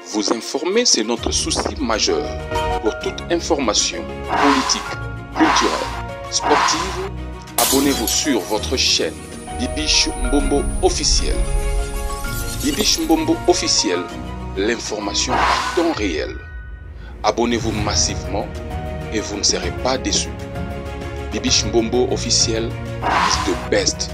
Vous informer, c'est notre souci majeur. Pour toute information politique, culturelle, sportive, abonnez-vous sur votre chaîne Bibiche Mbombo officiel. Bibiche Mbombo officiel, l'information à temps réel. Abonnez-vous massivement et vous ne serez pas déçus. Bibiche Mbombo officiel is the best.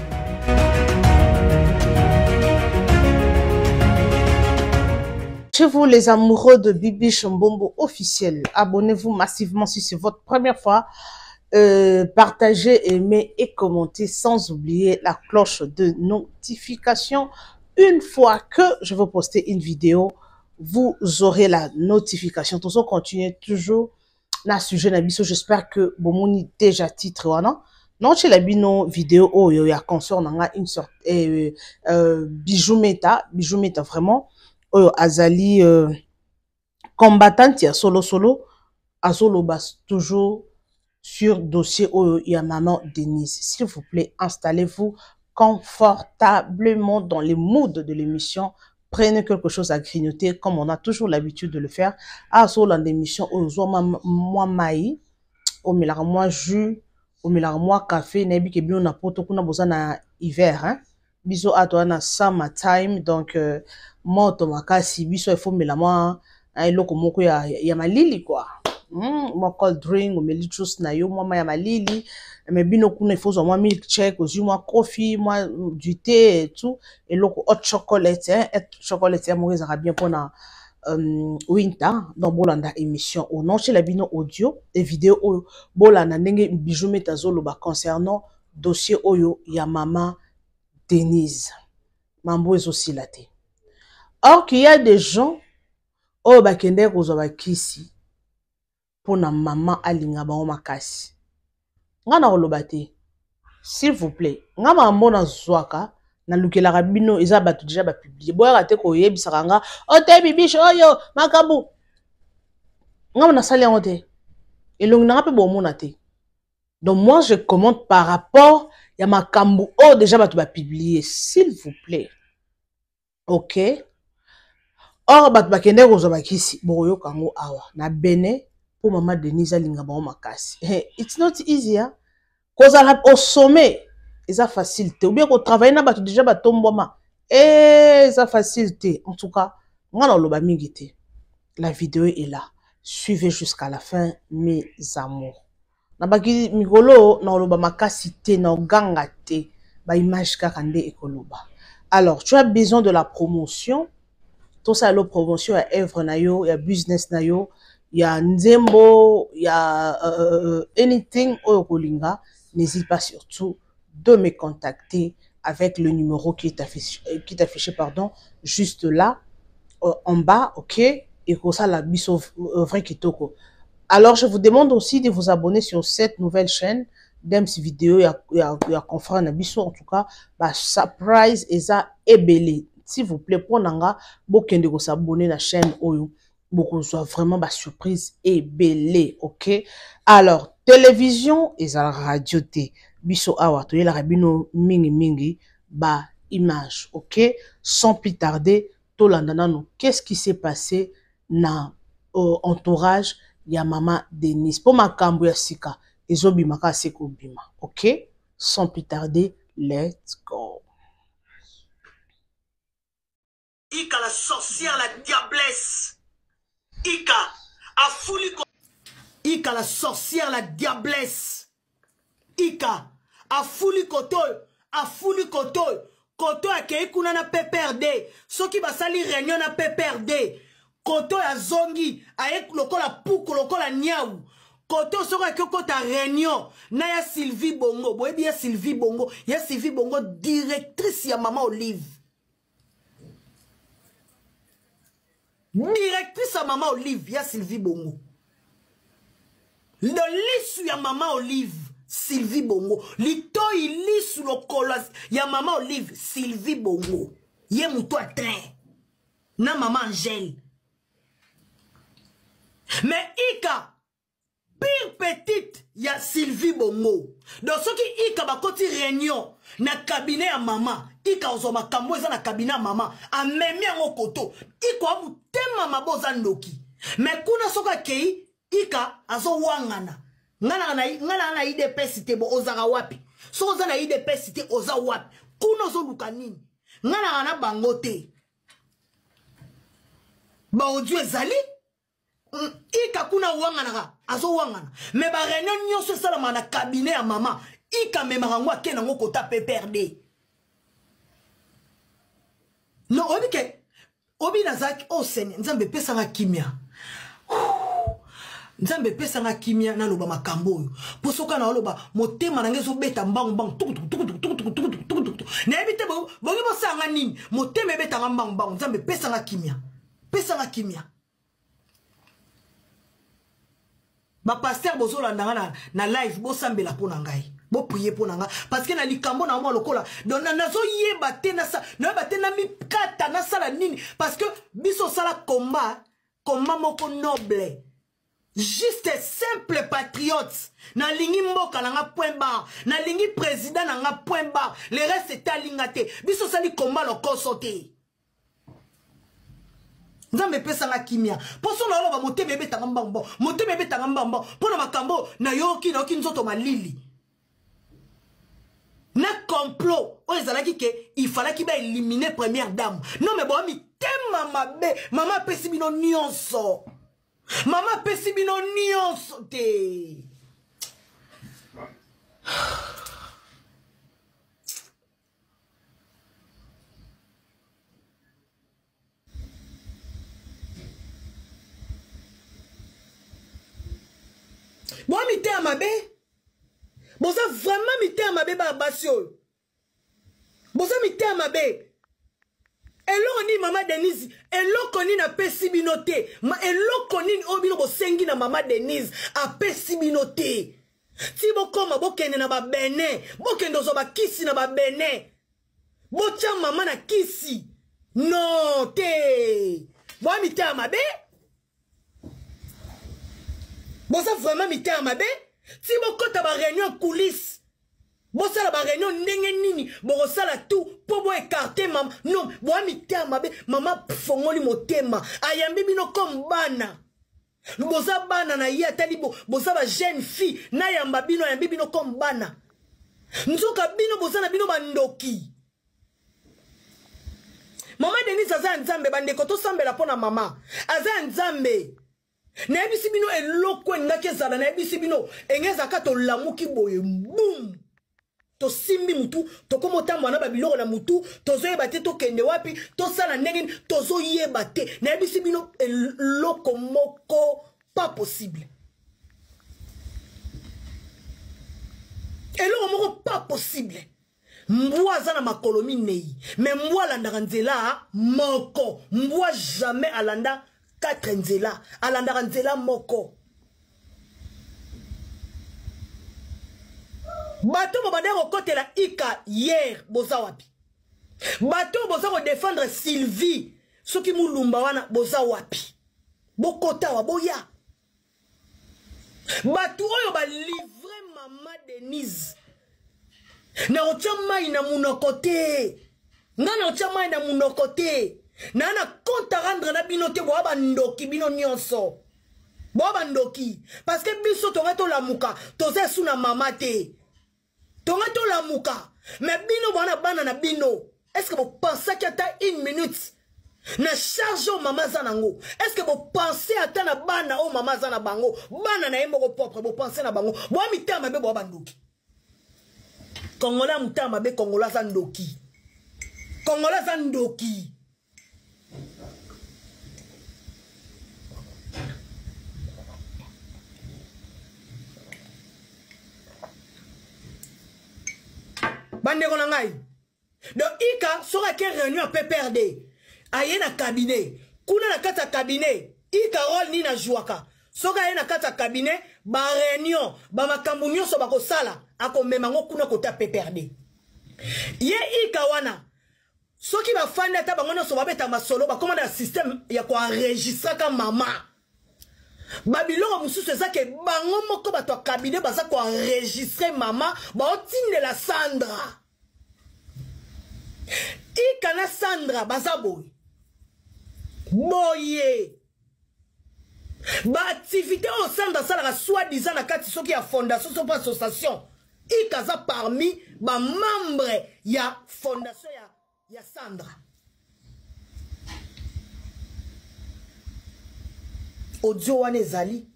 Chez vous, les amoureux de Bibiche Mbombo officiel, abonnez-vous massivement si c'est votre première fois. Euh, partagez, aimez et commentez sans oublier la cloche de notification. Une fois que je vais poster une vidéo, vous aurez la notification. Tout ça continue toujours na sujet na biso. J'espère que bomoni déjà titre wana. Naotiela bino vidéo oyo ya consort na nga une sorte eh, euh, bijou meta, bijou meta vraiment oyo azali euh, combattante ya solo solo azoloba toujours sur dossier oyo ya maman Denise. S'il vous plaît, installez-vous confortablement dans les moods de l'émission. Prenez quelque chose à grignoter comme on a toujours l'habitude de le faire. Azolanda émission oyo zwa mwa mai, omelaka mwa jus, omelaka mwa café. Nayebi ke bino na poto kuna boza na hiver, hein? Biso awa toza na summer time, donc euh, moto makasi. Biso il faut mela mwa eloko moko ya, ya malili quoi. Mwa cold drink, omeli juice na yo, mwa mai ya malili. Mais bino kuna il faut ozwa mwa milk shake, ozwi mwa coffee, mwa du thé et tout, eloko hot chocolate, hein? Hot chocolate ya moko ezalaka bien mpona winter. Donc bolanda émission oyo, naotiela bino audio et vidéo oyo, bolanda ndenge Bijou Meta azoloba concernant dossier oyo ya mama Denise. Mambo ezosila te. Or qu'il y a des gens oyo bakendeki kozwa bakisi mpona mama alinga bango makasi. Nga na koloba te, s'il vous plaît. Nga makambo nazwaka nalukelaka bino eza bato deja bapublie. Boyaka te koyebisaka nga o te Bibiche oyo makambo nga nasali yango te, elongi na nga mpe bomona te. Donc moi je commente par rapport ya makambo oyo deja bato bapublie, s'il vous plaît, ok? Or bato bakendeki kozwa bakisi, bokoyoka yango awa na bene mpo mama Denise alinga bango makasi. It's not easy, hein? Kozala au sommet eza facile te, ou bien kotravaille na bato deja batombwama eza facile te. En tout cas nga na oloba mingi te, la vidéo est là, suivez jusqu'à la fin, mes amours. Nabaki mikolo na oloba makasi te, na oganga te, baimage kaka nde ekoloba. Alors tu as besoin de la promotion, tosala lo promotion ya œuvre na yo, ya business na yo, ya nzembo, ya anything oyo kolinga, n'hésite pas surtout de me contacter avec le numéro qui est affiché, pardon, juste là en bas, ok? Et kosala biso vrai kitoko. Alors je vous demande aussi de vous abonner sur cette nouvelle chaîne Dems Vidéo ya confrère na biso. En tout cas ba surprise eza ebele. S'il vous plaît, mpo na nga bokende kosabonner na chaîne oyo, bokozwa vraiment basurprise ebele, ok? Alors télévision ezalaka radio te, biso awa toyelaka bino mingimingi ba image, ok? Sans plus tarder, tolanda nano qu'est-ce qui s'est passé na entourage ya mama Denise, mpo makambo ya sika ezobima kaka se kobima, ok? Sans plus tarder, let's go. Ika la sorcière, la diablesse. Ika, afuli Ika la sorcière, la diablesse. Ika, afuli kotoyo, afuli kotoyo. Koto akei kuna na PPRD. Soki basali réunion na PPRD. Koto azongi, aye lokola puku, lokola niau. Koto soki akei okota réunion na ya Sylvie Bongo. Boyebi ya Sylvie Bongo, ya Sylvie Bongo directrice ya Mama Olive. Directrice ya Mama Olive, ya Sylvie Bongo. Le lisu ya Mama Olive, Sylvie Bongo. Litoi lisu lokolo ya Mama Olive, Sylvie Bongo. Ye mutu a train na Mama Angèle. Mais Ika, pire petite ya Sylvie Bongo. Donc soki Ika bakoti réunion na cabinet ya mama, Ika ozwa makambo eza na cabinet ya mama, amemi yango koto. Ika wa motema. Motema mabe, oza ndoki. Mais kuna soki akei, Ika azowangana. Nga na na UDPS te, bo ozaka wapi? Soki oza na UDPS te, oza wapi? Kuna ozoluka nini? Nga na na bango te. Ba audio ezali Ika kuna wanganaka, azowangana. Mais ba réunion nyonso esalamaka na cabinet ya mama. Ika memaka yango ake nango kota PPRD. Non, oyebi ke obi nazalaki, oh Seigneur, Nzambe epesanga kimia. Nzambe epesanga kimia naloba makambo oyo. Mpo soki naoloba motema na ngai ezobeta mbangu mbangu, tukutukutukutukutukutukutukutukutu. Nayebi te bongi bosanga nini, motema ebetanga mbangu mbangu. Nzambe epesanga kimia, pesanga kimia. Ba pasteur bozolanda nga na live, bosambela mpo na ngai, boprie mpo na nga, parce que na likambo na mwa lokola donc nazoyeba te, nayeba te na mikata nasala nini, parce que biso osala combat, combat moko noble, juste simple patriote. Nalingi mboka na nga point barre, nalingi président na nga point barre, le reste etalinga te. Biso osali combat lokoso te. Nzambe epesanga kimia, mpo so naoloba motema ebetanga mbambo, motema ebetanga mbambo mpo na makambo nayoki, nayoki nzoto malili na complot oyo ezalaki ke ifalaki baélimine première dame. Non, mais boa mitema mabe. Mama apesi bino nyonso, mama apesi bino nyonso te. Boa mitema mabe, boza vraiment mitema mabe. Bana basi oyo boza mitema mabe. Eloko nini mama Denise, eloko nini apesi bino te? Ma eloko nini oyo bino bosengi na mama Denise apesi bino te? Ti bokoma bokende na babene, bokende ozwa bakisi na babene, botya mama na kisi. Non te, boya mitema mabe, boza vraiment mitema mabe. Ti bokɔta ba réunion coulisse, bosala ba réunion ndenge nini, bokosala tout mpo boécarte mama. Non, boya mitema mabe. Mama fongoli motema, ayambi bino comme bana, boza bana na ye. Atali boza ba jeune fille, nayamba bino, ayambi bino comme bana. Nzoka bino boza na bino bandoki. Mama Denise aza ya Nzambe. Bandeko, tosambela mpo na mama, aza ya Nzambe. Nayebisi bino eloko elingaki ezala, nayebisi bino enge ezalaka. Tolamuki boye, bum, tosimbi mutu, tokóma otambola na babiloko na mutu, tozoyeba te tokende wapi, tosala ndenge nini, tozoyeba te. Nayebisi bino eloko moko pas possible, eloko moko pas possible. Mbwa aza na makolo minei, mais mbwa alandaka nzela moko. Mbwa jamais alanda 4 nzela, alandaka nzela moko. Bato bobandaki kokotela Ika hier, boza wapi? Bato boza kodefendre Sylvie soki Mulumba wana, boza wapi? Bokota wa boya. Bato oyo balivre mama Denise, na otya mai na monoko te, nga na otya mai na monoko te. Naa na compte à rendre na bino te. Boya bandoki, bino nyonso boya bandoki, parce que biso tonga tolamuka, toza esu na mama te. Tonga tolamuka, mais bino bwana bana na bino, est ce que bopensaki ata une minute na charge oyo mama aza nango? Est ce que bopense ata na bana oyo mama aza na bango, bana na ye moko propre? Bopense na bango? Boya mitema mabe, boya bandoki. Kongola motema mabe, Kongola aza ndoki, Kongola aza ndoki. Bandeko na ngai, donc Ika soki ake réunion ya PPRD, aye na cabinet kuna, na kati ya cabinet Ika role nini azwaka? Soki aye na kati ya cabinet, baréunion, bamakambo nyonso bakosala, akomema yango kuna kota PPRD. Ye Ika wana, soki bafandi ata bango nyonso babeta masolo, bakóma na système ya koenregistraka mama. Babiloko mosusu eza ke bango moko bato ya cabinet baza koenregistre mama, baotindela Sandra. Ika na Sandra baza boye boye. Baactivité oyo Sandra asalaka soit disant na kati soki ya fondation so mpo association, Ika aza parmi bamembre ya fondation ya Sandra. Audio wana ezali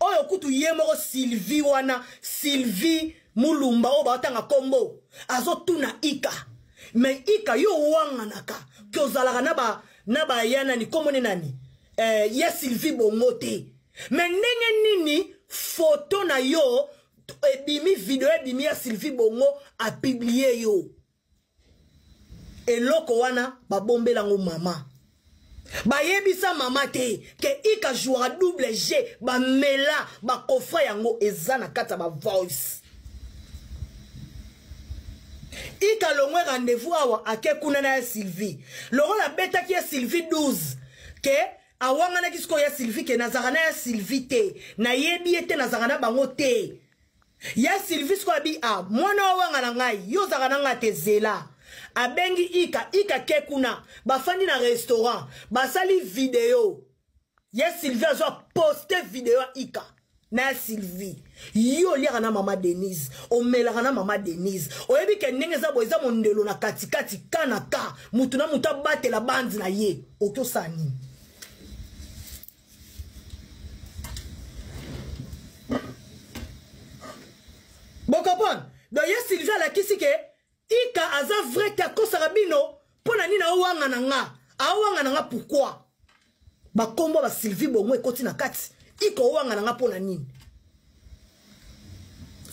oyo kutu ye moko Sylvie wana, Sylvie Mulumba oyo baotanga kombo, azotuna Ika. Mais Ika, yo owanganaka ke ozalaka na ba ya nani, kombo ne nani, ya Sylvie Bongo te. Mais ndenge nini photo na yo ebimi, video ebimi ya Sylvie Bongo apublie yo? Eloko wana babombelango mama, bayebisa mama te ke Ika jouera double G. Bamela bakofra yango eza na kati ya bavoice. Ika longwe rendez-vous awa, ake kuna na ya Sylvie. Lokola abetaki ya Sylvie 12 ke awanganaki sikoyo ya Sylvie ke nazalaka na ya Sylvie te, nayebi ye te, nazalaka na bango te. Ya Sylvie sikoyo abi a mwana owanga na ngai, yo ozalaka na ngai te, zela. Abengi Ika, Ika ke kuna, bafandi na restaurant, basali video. Ya Sylvie azwa poste video ya Ika na ya Sylvie. Yo oliaka na mama Denise, omelaka na mama Denise, oyebi ke ndenge eza boye, eza mondelo na katikati, ka na ka, mutu na mutu abatela bandi na ye. Oki osala nini? Bokopone donc ye Sylvie alakisi ke Ika aza vrai te, akosaka bino. Mpo na nini aowanga na nga? Aowanga na nga pourquoi? Bakombo ba Sylvie Bongo ekoti na kati. Ika owanga na nga mpo na nini?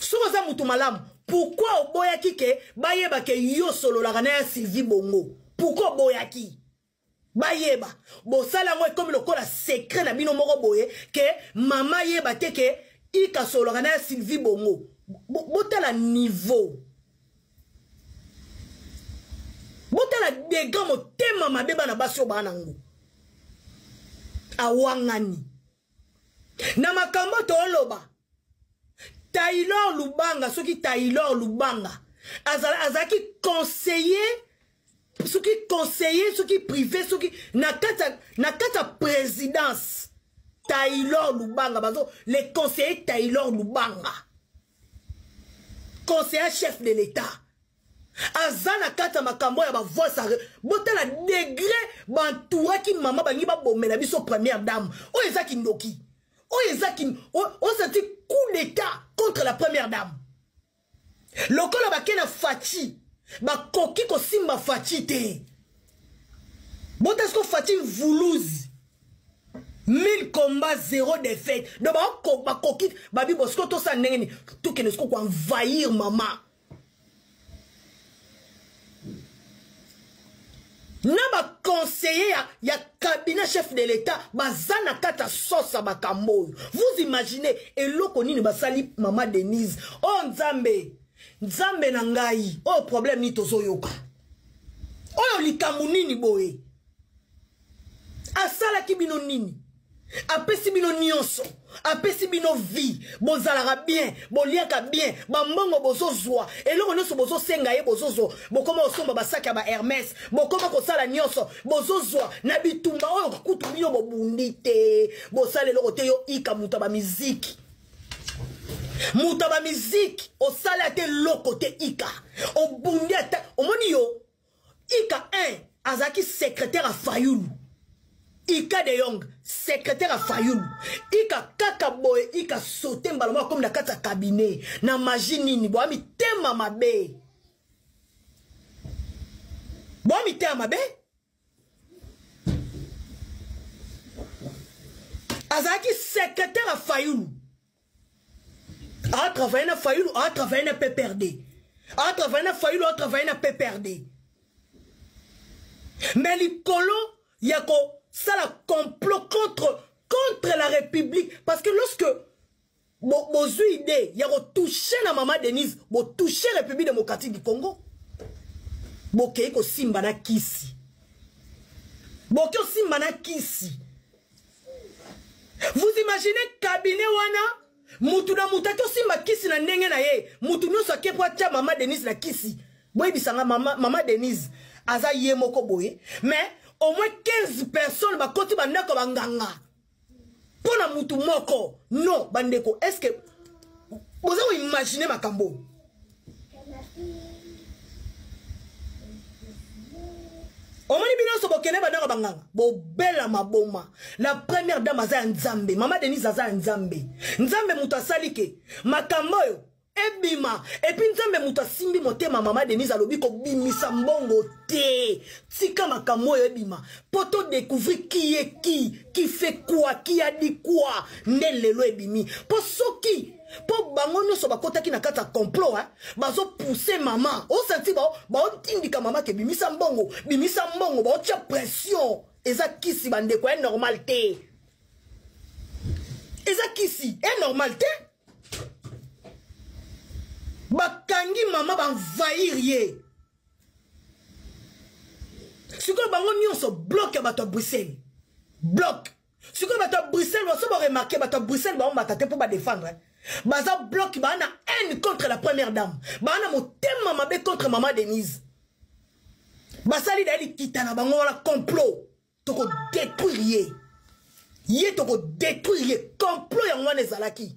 Soki oza mutu malamu, pourquoi oboyaki ke bayeba ke yo sololaka na ya Sylvie Bongo? Pourquoi oboyaki bayeba? Bosala yango ekomi lokola secret na bino moko boye ke mama yeba te ke Ika sololaka na ya Sylvie Bongo. Botala niveau, botala dega motema mabe bana basi oyo baa nango. Awangani na makambo tooloba. Taylor Lubanga, soki Taylor Lubanga azalaki conseiller, soki conseiller, soki privé, soki na kati ya présidence. Taylor Lubanga, bazo le conseiller Taylor Lubanga, conseiller chef de l'État, aza na kati ya makambo ya bavoice. Botala degré bantouraki mama, bangi babomela biso première dame. Oyo eza kindoki, oyo eza osati coup d'état contre la première dame. Lokola bake na Faci, bakoki kosimba Faci te. Bota siko Faci mvuluzi, 1000 combats, 0 défaite. Donc bakoki babi bosiko tosala ndenge nini? Tokende siko koenvahir mama na baconseiller ya cabinet chef de l'État baza na kati ya sauce ya makambo oyo. Vous imaginez eloko nini basali mama Denise? Oyo Nzambe, Nzambe na ngai, oyo problème nini tozoyoka? Oyo likambo nini boye? Asalaki bino nini? Apesi bino nyonso, apesi bino vie, bozalaka bien, boliaka bien, bambongo bozozwa, eloko nyonso bozosenga ye bozozwa. Bokoma kosomba basaki ya ba Hermès, bokoma kosala nyonso bozozwa. Na bitumba oyo kutu bino bobundi te, bosala eloko te. Yo Ika, moto ya bamiziki, moto ya bamiziki, osala ata eloko te. Ika obundi ata omoni yo Ika 1 azalaki secrétaire ya Fayulu. Ika de Yong, secrétaire ya Fayulu. Ika kaka boye, Ika saute mbala moko akomi na kati ya cabinet. Na magie nini? Boya mitema mabe, boya mitema mabe. Azalaki secrétaire ya Fayulu, atravaille na Fayulu, atravaille na PPRD, atravaille na Fayulu, atravaille na PPRD. Mais likolo ya kosala complot contre la République, parce que lorsque bozwi idée ya kotouche na mama Denise, botouche République démocratique du Congo. Bokei kosimba na kisi, boki osimba na kisi. Vous imaginez cabinet wana, mutu na mutu ake osimba kisi na ndenge na ye, mutu nyonso ake po atia mama Denise na kisi. Boyebisanga, mama Denise aza ye moko boye, mais au moins 15 personnes bakoti bandako banganga. Mpo na mutu moko. Non, bandeko, est-ce que boza ko imaginer makambo? Omoni bino nyonso bokende bandako banganga bobela maboma. La première dame aza ya Nzambe, mama Denise aza ya Nzambe. Nzambe moto asali ke makambo oyo ebima, epuis Nzambe moto asimbi motema mama Denise alobi kobimisa mbongo te, tika makambo oyo ebima po to découvrir qui est qui, qui fait quoi, qui a dit quoi. Nde lelo ebimi po soki po bango nyonso bakotaki na kati ya complot, hein, bazopousser mama osanti baotindika mama ke bimisa mbongo, bimisa mbongo, baotia pression. Eza kisi bandeko, ya normal te, eza kisi ya normal te. Bakangi mama, baenvahir ye. Sikoyo bango nyonso bloc ya bato ya Bruxelles, bloc. Sikoyo bato ya Bruxelles baso baremarke, bato ya Bruxelles baombata te mpo badefendre, baza bloc, baa na haine contre la première dame, baa na motema mabe contre mama Denise. Basali daye likita na bango wana complot, toko détruire ye, ye toko détruire ye. Complot yango wana ezalaki.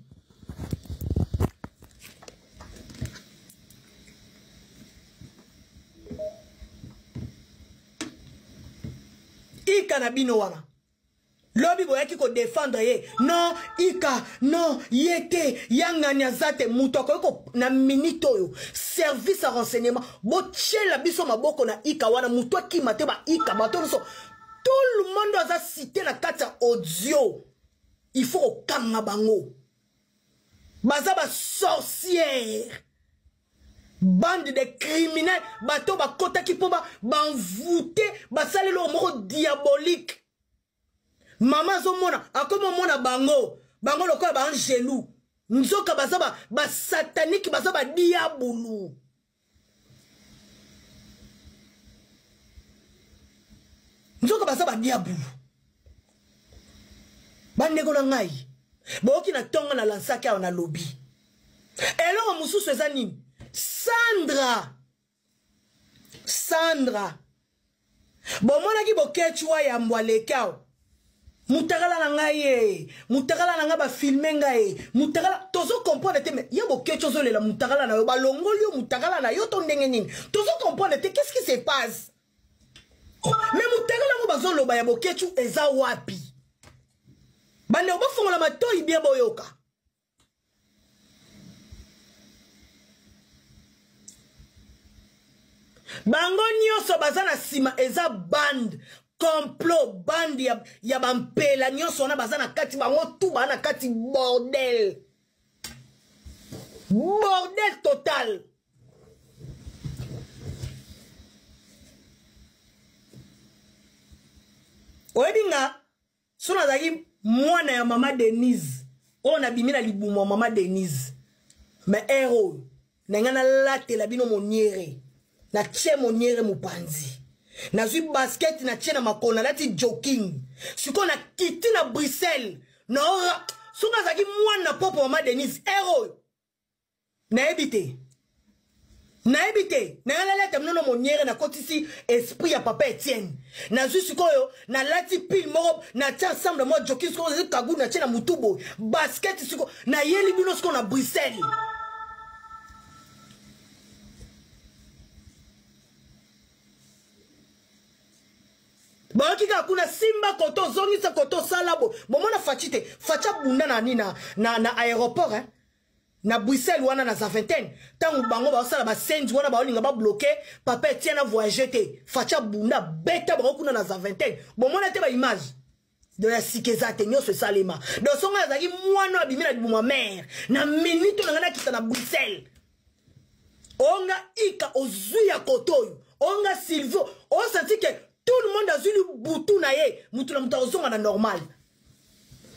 Ika na bino wana lobi boyaki kodefendre ye, non ika non ye te, yangani aza te moto akoki ko na minute oyo service ya renseignement botiela biso maboko na ika wana, moto akima te. Ba ika bato nyonso, tout le monde aza cité na kati ya audio, il faut kokanga bango, baza ba sorcière, bande de criminels, bato bakotaki mpo banvoute, basaleli oyo moko diabolique. Mama azomona, akomi omona bango, bango lokola baangelu, nzoka baza basatanike, baza badiabulu. Nzoka baza badiabulu. Bandeko na ngai, boyoki na ntongo na lansaki awa na lobi. Eloko mosusu eza nini? Sandra, Sandra, bomonaki bokechwa ya mbwa leki awa, mutakala na ngai ye, mutakala na ngai bafilme ngai mutakala, tozo comprendre te. Me ye bokechwa ozolela mutakala na yo, balongoli yo mutakala na yo to ndenge nini? Tozo comprendre te, qu'est-ce qui se passe? Me mutakala yango bazoloba ya bokechu eza wapi? Bandeko bofongola matoi bien, boyoka. Bango nyonso baza na nsima, eza bande complot, bande ya, ya bampela nyonso wana baza na kati, bango tu baa na kati, bordel, bordel total. Oyebi nga so nazalaki mwana ya mama Denise oyo nabimi na libumu ya mama Denise, me ere oyo na ngai nalatela bino moniere, natie moniere mopanzi, nazwi basket natie na makolo, nalati jogging, sikoyo nakiti na Bruxelles naora. Soki azalaki mwana popo mama Denise, ere oyo nayebi te, nayebi te. Nanga nalata mnono moniere, nakotisi esprit ya papa Etienne, nazwi sikoyo nalati pile moko, natie ensemble mwa joki, sikoyo nazwi kagu natie na mutu boye, basket, sikoyo nayeli bino sikoyo na Bruxelles. Bayoki kaka kuna simba koto ozongisa koto osala bo bomona Faci te. Faci abunda na nini na, na, na aéroport, hein? Na Bruxelles wana na Zaventem, ntango bango baosala basenzi wana baolinga babloke papa Etienne avoyage te, Faci abunda beta bango kuna na Zaventem. Bomona te baimage do ya sika eza te, nyonso esalema. Donc songo azalaki mwana abimi na libuma mare na minute na ngai nakita na Bruxelles, onga ika ozwi ya koto oyo, onga Silvio osanti ke tout le monde azwi libutu na ye, mutu na mutu akozonga na normal.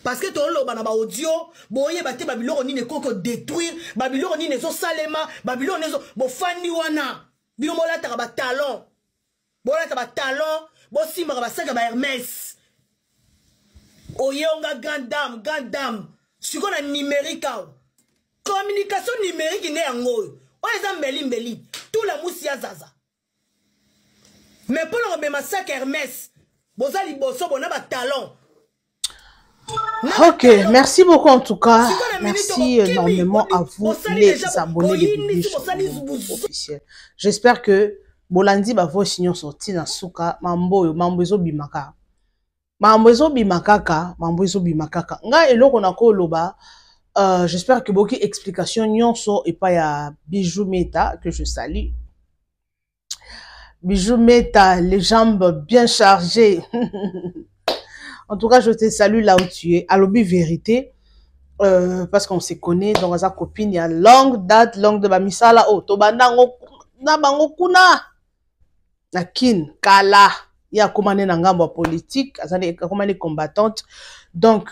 Parce que toloba na baaudio, boyeba te babiloko nini ekoki kodétruire, babiloko nini ezosalema, babiloko nini bofandi wana. Bino bolataka batalon, bolata batalon, bosimbaka basaka ba Hermès, oyonga grande dame, grande dame. Sikoyo na numérique awa, communication numérique nde yango oyo, oyo eza mbeli mbeli tula musi ya zaza. Mais mpona komema sac Hermès boza liboso bona batalon. Ok, merci beaucoup en tout cas. Merci énormément à vous les abonnés de Bibiche officiel. J'espère que bolandi ba voice nyonso tina suka mambo mambo ezobimaka. Mambo ezobima kaka, mambo ezobima kaka. Nga eloko na koloba j'espère que boki explication nyonso epai ya Bijou Meta que je salue. Bijou Meta, les jambes bien chargées. En tout cas, je te salue là où tu es. Alobi vérité. Parce qu'on se connaît, donc sa copine, il y a longue date, longue de bamisala, oh, tobanda na bango kuna. Na kin, kala, il y a commandé na ngambo politique, azali commandé combattante. Donc,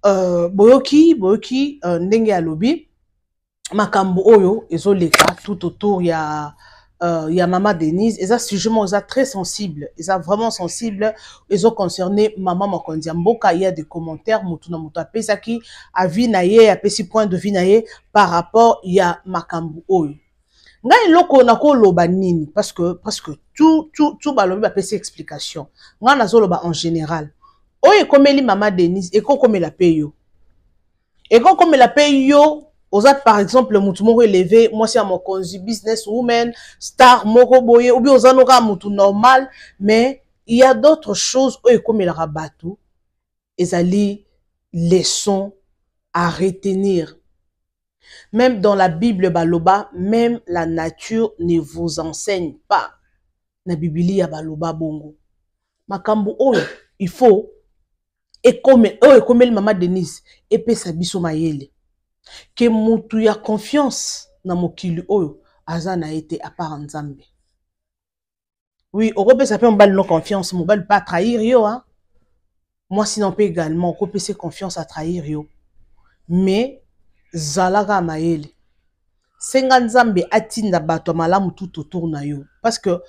boyoki, boyoki, ndenge alobi, makambo oyo ezoleka tout autour ya mama Denise. Eza sujet moko eza très sensible, eza vraiment sensible, ezo concerner mama mokonzi ya mboka. Il y a des commentaires, motu na moto apesaki avis na ye, apesi point de vue na ye par rapport ya makambo oyo. Ngai eloko nakoloba nini, parce que tout balobi, bapesi explication. Ngai nazoloba en général, oyo ekomeli mama Denise ekokomela mpe yo, ekokomela mpe yo. Oza par exemple mutu moko élevé, mwasi ya mokonzi, business woman, star moko boye, ou bien oza noka mutu normal, mais il y a d'autres choses oyo ekomelaka bato, ezali leçon à retenir. Même dans la Bible baloba, même la nature ne vous enseigne pas. Na Bibilia baloba bongo. Makambo oyo il faut ekome oyo ekomeli mama Denise epesa biso mayele ke mutu ya confiance na mokili oyo aza na ye te à part Nzambe. Oui, okopesa mpe mobali no confiance, mobali mpe atrahir yo, hein? Mwasi na mpe également okopesa confiance, atrahir yo. Mais zalaka mayele, senga Nzambe atinda bato ya malamu tout autour na yo, parce que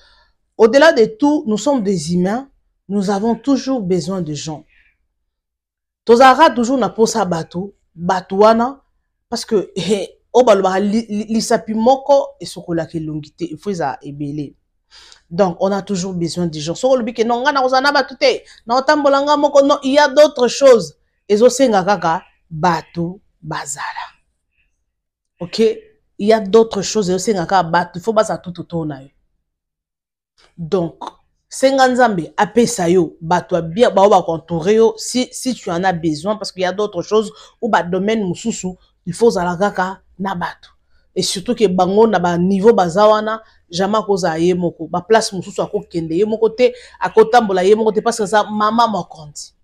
au-delà de tout, nous sommes des humains, nous avons toujours besoin de gens. Tozalaka toujours na posa bato, bato wana, parce que oyo balobaka, lisapi moko esokolaka elongi te, il faut ezala ebele. Donc on a toujours besoin de gens. Soki olobi ke non, ngai nakozala na bato te, naotambola nga moko, non, il y a d'autres choses ezosenga kaka bato bazala. Ok, il y a d'autres choses ezosenga kaka bato, il faut bazala tout autour na yo. Donc senga Nzambe apesa yo bato ya bien, bao bakoentoure yo si tu en as besoin, parce qu'il y a d'autres choses ou badomaine mosusu il faut ozala kaka na bato, et surtout ke bango na baniveau baza wana, jamais akozala ye moko. Baplace mosusu akokende ye moko te, akotambola ye moko te, parce que aza mama mokonzi.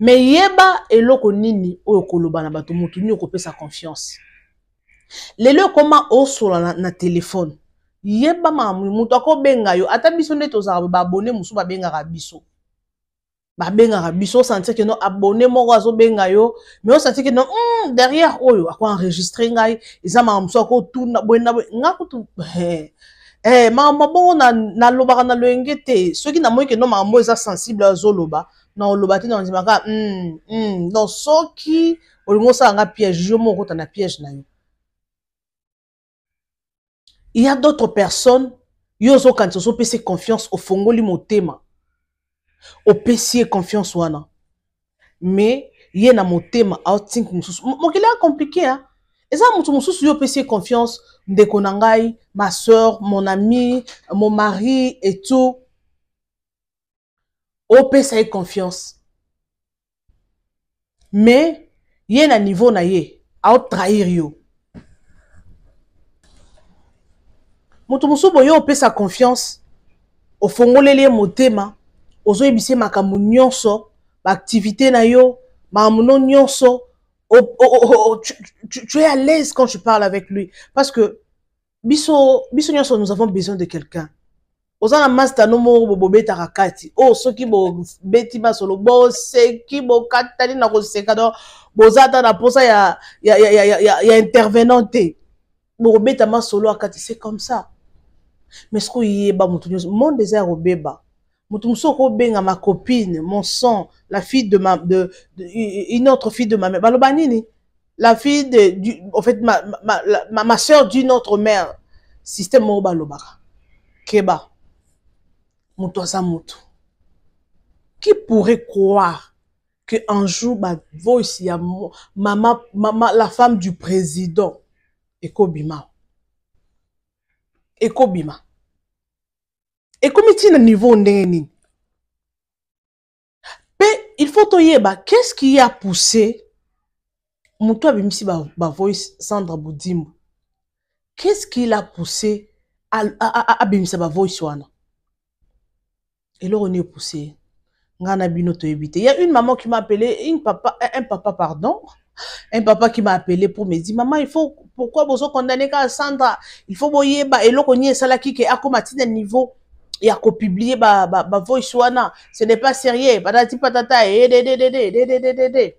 Mais yeba eloko nini oyo koloba na bato, motu nini okopesa confiance. Lelo ekoma osola na telefone, yeba makambo moto akobenga yo. Ata biso nde tozalaka baabonnés mosusu babengaka biso, babengaka biso, osentir ke no abonné moko azobenga yo, mais osentir ke no derrière oyo akoenregistre ngai, eza makambo mosusu akotuna boye na boye. Nga kutu makambo bongo nalobaka na loyenge te. Soki namoni ke no makambo eza sensible azoloba, na oloba te, na ondimaka Donc soki olingi osala nga piège, yo moko okota na piège na yo. Il y a d'autres personnes, yo ozokanisa ozopesa confiance, ofongoli motema, opesi ye confiance wana, mais ye na motema aotink mosusu. Mokili ya compliqué, hein? Eza motu mosusu, yo opesi ye confiance, ndeko na ngai, ma soeur, mon ami, mon mari et tout, opesa ye confiance, mais ye na niveau na ye aotrahir yo. Moto mosusu boye opesa confiance, ofongoleli ye motema, ozoyebisa ye makambo nyonso, baactivité na yo, makambo no nyonso, tu es à l'aise quand tu parles avec lui, parce que biso biso nyonso, nous avons besoin de quelqu'un. Oza na master no moko bobetaka kati oyo, soki bobeti masolo, boseki, bokatani na koseka, donc boza ata na mposa ya intervenant te, bokobeta masolo ya kati, c'est comme ça. Mais soki oyeba moto nyonso, monde eza ya kobeba. Moto mosusu okobenga ma copine, mon sang, la fille de ma de une autre fille de ma mère, baloba nini, la fille de du, en fait ma soeur d'une autre mère, système moko balobaka. Keba, moto aza moto. Qui pourrait croire? Que un jour ba voice ya mama, mama la femme du président ekobima, ekobima, ekomi ntina niveau ndenge nini? Mpe il faut toyeba qu'est-ce qui a poussé moto abimisi ba voice Sandra Budimbu. Qu'est-ce qui l'a poussé abimisa ba voice wana? Eloko nini epoussé? Nga na bino toyebi te. Il y a une maman qui m'a appelé, une papa, un papa, pardon, un papa qui m'a appelé pour me dire: maman, il faut, pourquoi bozo condamner ka Sandra? Il faut boyeba eloko nini esalaki ke akoma ntina niveau ya kopublier ba voice wana. Ce n'est pas sérieux, patati patata, ededededededede.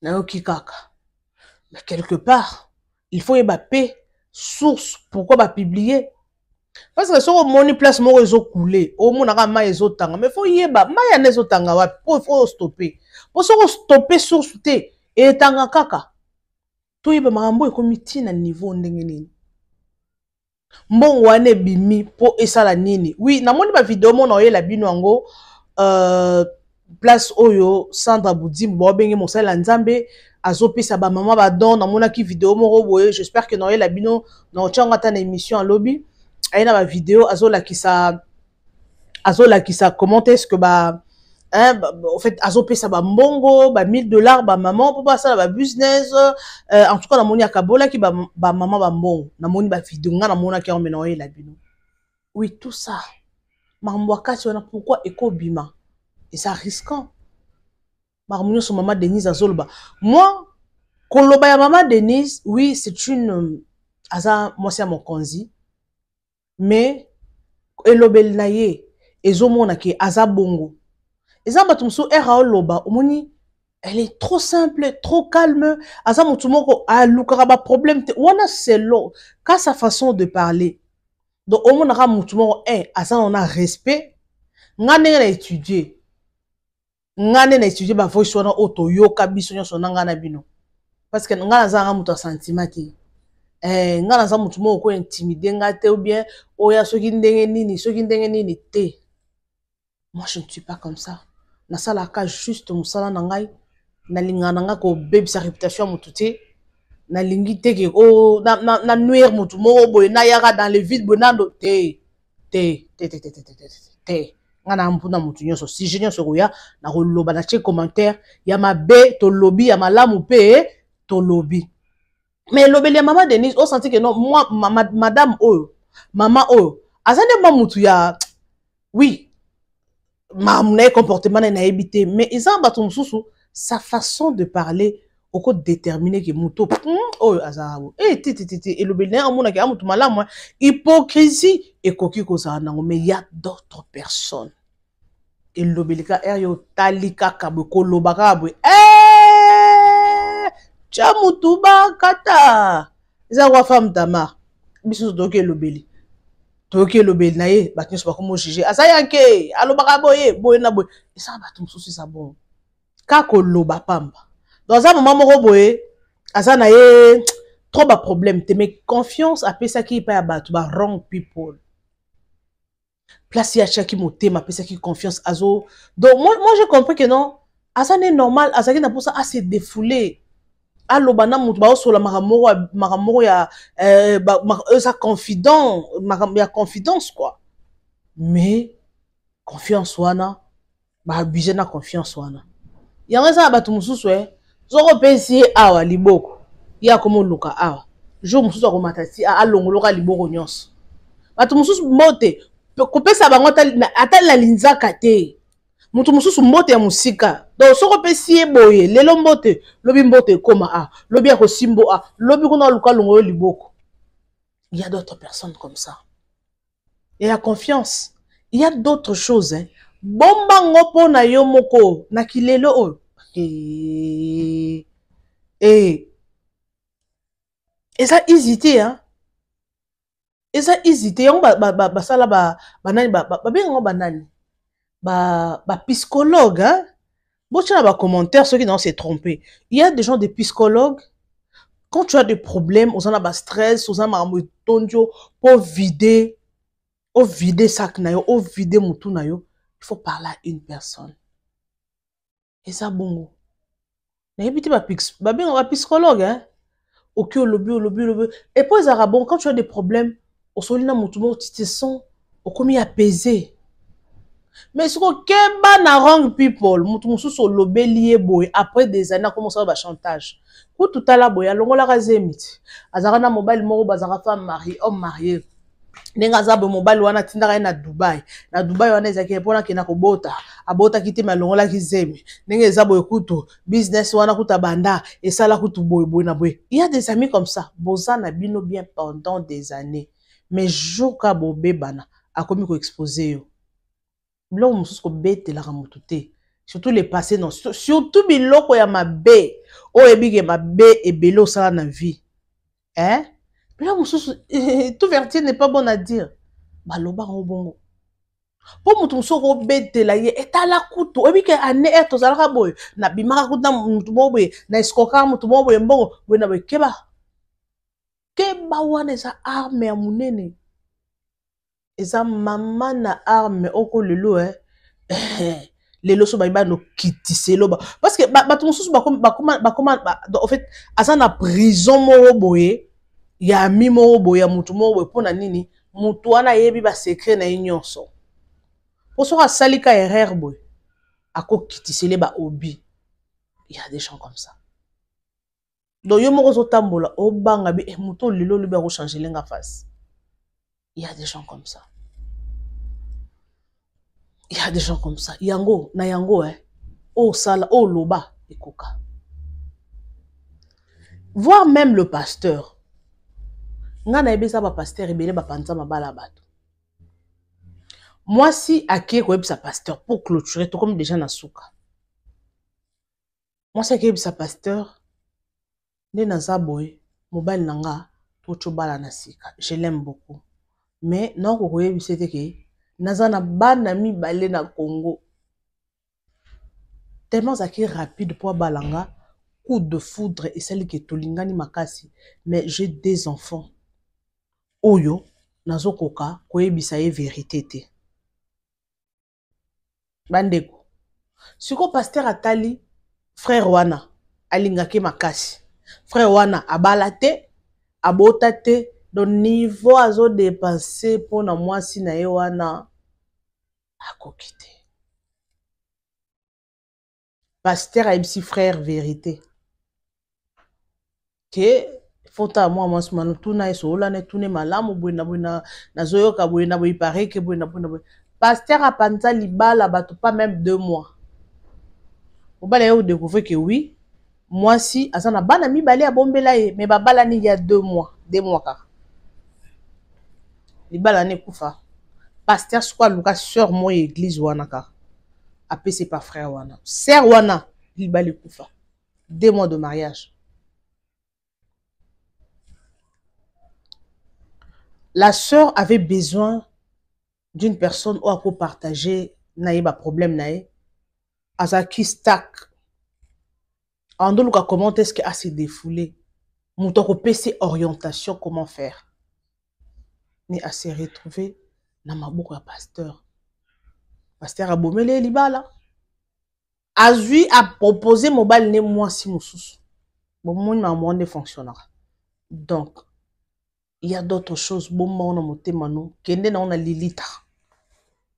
Nayoki kaka, mais quelque part il faut yeba mpe source pourquoi bapublier, parce que soki omoni place moko ezokule, omonaka mai ezotanga, mais faut yeba mai yana ezotanga wapi, po faut ostopper, po soki ostopper source te, etanga kaka. Toyeba makambo ekomi ntina niveau ndenge nini, mbongo wana ebimi mpo esala nini. Oui, namoni bavideo mona oyela bino yango, place oyo Sandra Budimbu baobenge mosali ya Nzambe azopesa bamama badon. Namonaki video moko boye, j'espère que naoyela bino na otiango ata na émission. Alobi aye na bavideo, azolakisa comment est-ce que ba, hein, ba, en fait azopesa bambongo ba 1000 $ bamama mpo basala babusiness. En tout cas namoni akabolaki bamama ba bambongo. Namoni bavideo, nga namonaki yango, me naoyela bino. Oui, tout ça, makambo ya kati wana, pourquoi ekobima? Eza risquant, makambo nyonso mama Denise azoloba. Moi, koloba ya mama Denise, oui, c'est une, aza mwasi ya mokonzi, mais elobeli na ye ezomona ke aza bongo. Eza bato mosusu ere aoloba, omoni elle est trop simple, trop calme, aza motu moko alukaka baproblème te. Wana selon ka sa façon de parler. Donc omonaka motu moko aza na respect. Nga ndenge na étudie, nga nde na étudie bavoice wana oyo toyoka biso nyonso na ngai na bino, parce que nga nazalaka moto ya sentiment te. Nga naza motu moko ko intimider nga te, ou bien oya soki ndenge nini, soki ndenge nini te. Moi, je ne suis pas comme ça. Nasalaka juste mosala na ngai. Nalingaka na ngai kobebisa réputation ya motu te. Nalingi te ke o na nuire motu moko boye, nayaka dans le vide boye nando te, te, te, te, te, te, te, te, te. Nga na mpuna motu nyonso, sujet nyonso ekoya, nakoloba, natie commentaire. Ya mabe tolobi, ya malamu mpe tolobi. Mais elobeli ya mama Denise, osenti ke non, moi ma, madame oyo, mama oyo aza nde mwa mutu ya, oui, makambo na ye, comportement na ye, nayebi te. Mais eza bato mosusu, sa façon de parler, okodéterminer ke moto oyo azalaka bo e te, te, te, te. Elobeli na ye, amonaki ya motu malamu. Hypocrisie ekoki kozala nango, mais ya d'autres personnes, elobeli ka ere yo otali kaka boye, koloba kaka boye, tya motu bakata eza kwa femme Tamar. Biso nyonso toyoki elobeli, toyoki elobeli na ye, bato nyonso bakomo juger aza yanke, alobaka boye boye na boye. Esaka bato mosusu eza bongo, kaka koloba pamba. Donc aza mama moko boye, aza na ye trop baproblème te, mais confiance apesaki epai ya bato ba wrong people, place ye atiaki motema, apesaki confiance azo. Donc moi j'ai compris que non, aza ne normal, azalaki na mposa ase défouler, aloba na motu, baosola makambo moko ya eza confident, makambo ya confidence quoi. Mais confiance wana, baabuse na confiance wana. Yango eza na bato mosusu, soki opesi ye awa liboko, ye akomoluka awa. Jour mosusu akomata ti alongoloka liboko nyonso. Bato mosusu, mbote kopesa bango ata na linzaka te. Moto mosusu, mbote ya mosika. Donc soki opesi ye boye lelo mbote, lobi mbote ekóma a lobi akosimbo a lobi kuna, aluka alongo yo liboko. Il y a d'autres personnes comme ça. Et la confiance, il y a d'autres choses, hein. Bombango mpo na yo moko na kilelo oyo eza easy te, hein? Eza easy te. Yango basala banani, babengango banani, bapsychologue, hein? Botia na bacommentaire soki na se tromper. Il y a des gens, des psychologues, quand tu as des problèmes, oza na bastress, oza na makambo etondi yo, mpo vide, ovide sac na yo, ovide motu na yo. Il faut parler à une personne. Eza bongo. Nayebi te babengaka ba psychologue, hein? Oki olobi, olobi, olobi. Et puis ezalaka bon, quand tu as des problèmes, osoli na motu moko, tu te sens okomi apaisé. Mais soki okeba na wrong people, motu mosusu olobeli ye boye, après des années akoma osala bachantage. Kutu tala boye, alongolaka zemi ti. Azalaka na mobali moko, bazalaka femme mariée, homme marié. Ndenge aza boye, mobali wana atindaka ye na Dubai. Na Dubai wana ezalaki mpona akenda kobota. Abotaki te, me alongolaki zemi. Ndenge eza boye, kutu business wana kutu abanda esala kutu boye boye na boye. Il y a des amis comme ça, boza na bino bien pendant des années, mais jour ka bobebana, akomi koexpose yo. Biloko mosusu kobetelaka motu te, surtout le passé, non, surtout biloko ya mabe oyo ebike mabe ebele osala na vie, hein? Biloko mosusu, tout vérité n'est pas bon à dire. Balobaka ngo bongo mpo motu mosusu okobetela ye etala kutu oyebi ke ane ere tozalaka boye, nabimaka kutu na motu moko boye, na escroquaka motu moko boye, mbongo boye na boye. Keba, keba, wana eza arme ya monene, eza mama na arme oko lelo, eh. Lelo so bayi banokitisa eloba, parce que bato mosusu bakoma, en fait aza na prison moko boye ya ami moko boye, ya motu moko boye. Mpona nini? Motu wana ayebi basecret na ye nyonso, mpo soki asali ka erreur boye, akokitisele baobi. Il y a des gens comme ça. Donc yo moko ozotambola, obanga bi eh, moto lelo olobi akochange lenga face. Il y a des gens comme ça, il y a des gens comme ça. Yango na yango, eh, osala oloba ekoka, voire même le pasteur. Ngai nayebi eza bapasteur ebele bapanza mabala ya bato. Mwasi ake koyebisa pasteur. Pour clôturer, tokomi déjà na suka. Mwasi akeyebisa pasteur: nde naza boye, mobali na nga toti obala na sika, je l'aime beaucoup, mais naoko koyebisa ete ke naza na bana mibale na Congo. Tellement azalaki rapide mpo abala nga, coup de foudre esali ke tolingani makasi, mais j'ai des enfants oyo nazokoka koyebisa ye vérité te. Bandeko, sikoyo pasteur atali frère wana, alingaki makasi. Frère wana abala te, abota te, donc niveau azodépenser mpona mwasi na ye wana akoki te. Pasteur ayebisi frère vérité ke fota mwa mwasi mana, tuna ye, solola tune malamu boye na boye, nazoyoka boye na boye, pareke boye na boye na boye. Pasteur apanza libala bato pas même 2 mois. Mobali aye kodécouvrir ke oui, mwasi aza na bana mibale abombela ye, mais babalani ya 2 mois, 2 mois kaka, libala wana ekufa. Pasteur siko aluka sœur moko ya église wana kaka, apesi pa frère wana, sœur wana, libala ekufa, 2 mois de mariage. La sœur avait besoin d'une personne oyo akopartage na ye baproblème na ye. Azalaki stuck, andoluka comment est-ce que ase défouler, moto akopesi orientation comment faire, mais ase retrouver na maboko ya pasteur. Pasteur abomeli ye libala, azwi apropose mobali ne mwasi mosusu. Bomoni makambo wana nde fonctionnera. Donc il y a d'autres choses, bomba wana motema no, kende nango na lilita.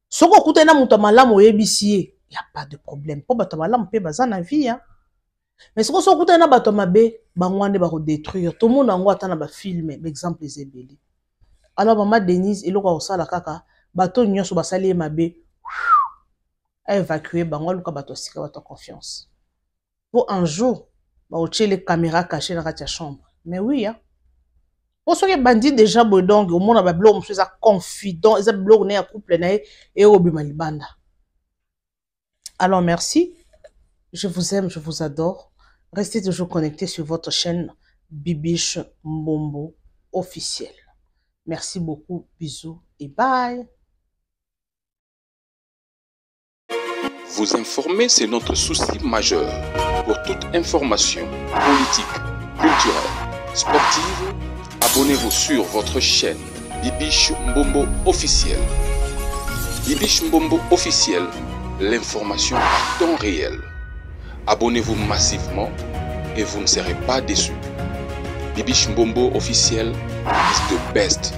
Soki okutani na moto ya malamu, oyebisi ye, y a pas de problème, mpo bato ya malamu mpe baza na vie ya. Mais soki soki okutani na bato ya mabe, bango wana nde bakodétruire. Tomona yango ata na bafilm, baexemple eza ebele. Alors mama Denise, eloko ya kosala kaka, bato nyonso basali ye mabe, aévacue bango, aluka bato ya sika, bato ya confiance, mpo un jour baotiele caméra caché na kati ya chambre. Mais oui, ya po soki ebandi déjà boye, donc omona babiloko mosusu eza confident, eza biloko na ya couple na ye, eyokobima libanda. Alors merci, je vous aime, je vous adore. Restez toujours connectés sur votre chaîne Bibiche Mbombo officiel. Merci beaucoup, bisous et bye. Vous informer, c'est notre souci majeur. Pour toute information politique, culturelle, sportive, abonnez-vous sur votre chaîne Bibiche Mbombo officiel. Bibiche Mbombo officiel, l'information à temps réel. Abonnez-vous massivement et vous ne serez pas déçus. Bibiche Mbombo officiel is the best.